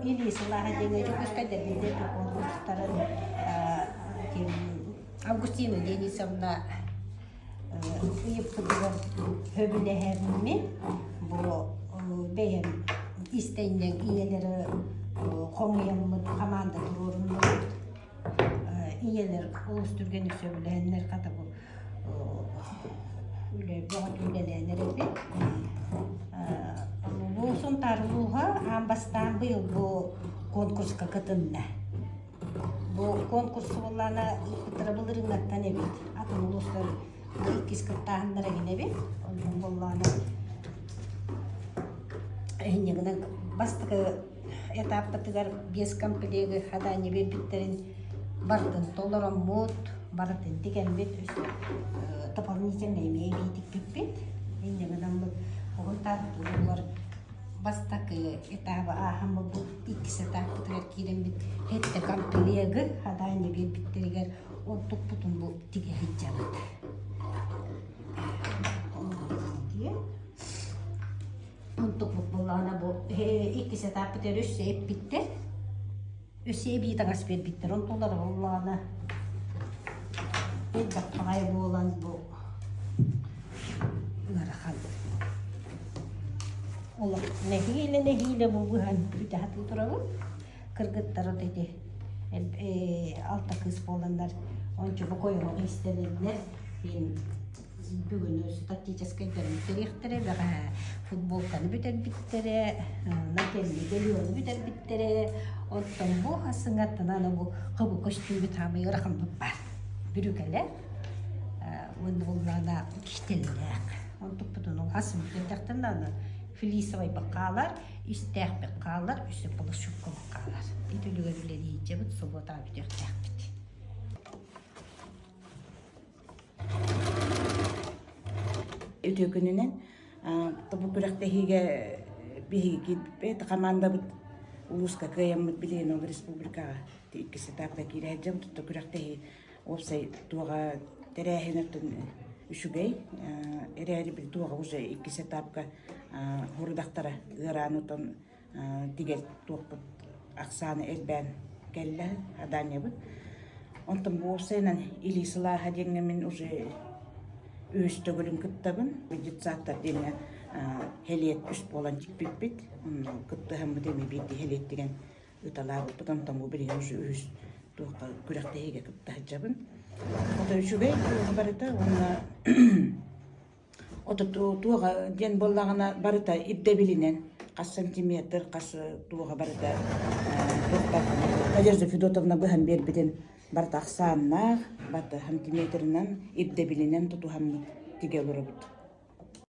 Илии сылааһа диэҥҥэ Дьокуускайда биирдэ куонкурустарын Августина Денисовна ыйыппытыгар сөбүлэһэммин бу бэйэм истэнньэҥ ийэлэри хомуйаммыт хамаанда туруоруннубут. Ийэлэр олус түргэнник сөбүлэһэннэр хата бу үлэ бөҕөтүн үлэлээн эрэбит. Улуу Сунтаар улууһа аан бастаан быйыл бу конкурска кытынна. Бу конкурс буоллаҕына ыыппыттара былырыыҥҥаттан эбит. Атын улуустар иккис кыттааһыннара эҥин эбит. Онон буоллаҕына эһинньигинэн бастакы этаппытыгар биэс комплегы задание биэрбиттэрин барытын толороммут, барытын тигэммит, дополнительно эмиэ эбии тикпиппит. Инньэ гынаммыт уһун тааттуулар бастакы этабы ааһаммыт бу иккис этаппытыгар киирэммит сэттэ комплегы задание биэрбиттэригэр ордукпутун бу тигэ сылдьабыт. Онтукпут буоллаҕына бу иккис этаппытыгар өссө эппиттэр. Өссө эбии таҥас биэрбиттэр. Онтулара буоллаҕына элбэх баҕайы буолан бу ыарахан. Олох нэһиилэ-нэһиилэ бу быһан бүтэ сатыы турабын. Кыргыттар вот эти алта кыыс буоланнар ончу бу койоҕо иистэнэннэр мин Бүгүн тактическайдары бүтэриэхтэрэ, бэҕэһээ футболканы бүтэрбиттэрэ, нательный бельёну бүтэрбиттэрэ. Оттон бу сыҥаттан аны бу хобу көстүүбүт хаамый ыараханбыт баар. Бүрүкэлэр уонна буоллаҕына кистэллээх. Онтукпутун ол ас бүтэрдэхтэн аны флисовай хаалар, истээхпит хаалар, өссө полушубкабыт хаалар. Ити үлүгэр үлэлиирдьэбит, субуотаҕа бүтүөхтээхпит. Үтүө күнүнэн бу күрэхтэһиигэ биһиги хамаандабыт улууска кыайаммыт билигин ол республикаҕа иккис этапка киирэ сылдьабыт тута күрэхтэһии уопсай туоҕа тэрээһин өттүн үчүгэй эрээри били туоҕа уже иккис этапка хорудахтара ыараан отон тигэр туохпут ахсаана элбээн кэллэ адаанньабыт. Онтон бу уопсайынан илии сылааһа диэҥҥэ мин уже үһүс төгүлүн кыттабын. Детсадтар диэҥҥэ хэлиэт үс буолан тикпиппит. Онно кыттыһаммыт эмиэ биирдии хэлиэт тигэн ыталаабыппыт. Онтон бу билигин уже үһүс туохха күрэхтэһиигэ кытта сылдьабын. Ото үчүгэй барыта уонна Туоҕа диэн буоллаҕына барыта ирдэбилинэн хас сантиметр, хас туоҕа барыта Надежда Федотовна быһан биэрбитин барыта ахсааннаах, барыта сантиметрынан ирдэбилинэн тутуһаммыт тигэ олоробут.